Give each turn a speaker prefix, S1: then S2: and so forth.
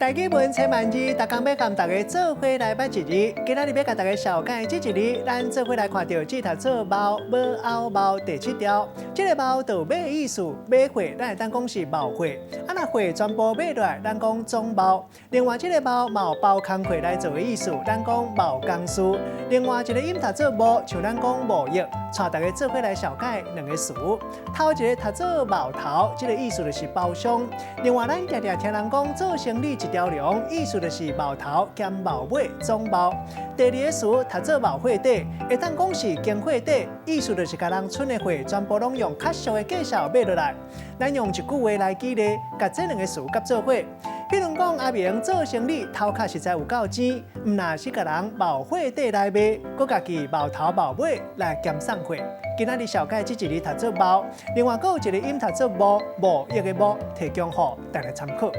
S1: 台語文千萬字，逐工欲共大家做伙來捌一字。今仔日欲共大家紹介這一字，咱做伙來看著這讀做貿，無後茂第七調。這个貿就買意思，買貨咱會當講是貿貨。啊，若貨全部買落來，咱講總貿。另外，這个貿嘛有包工課來做的意思，咱講貿公司。另外一个音讀做無，像咱講貿易。帶大家做伙來紹介兩个詞。頭一个讀做冒頭，這个意思就是包商。另外，咱常常聽人講做生理一條龍，意思就是冒頭兼冒尾總貿。第二个詞讀做貿貨底，會當講是經貨底，意思就是共人賰的貨全部攏用較俗的價數買落來。咱用一句話來舉例，共這兩个詞夾做伙。比如講，阿明做生理頭殼實在有夠精，毋但是共人貿貨底來賣，閣家己冒頭冒尾來兼送貨。今仔日紹介這一字讀做貿，另外閣有一个音讀做無，貿易的貿，提供予大家參考。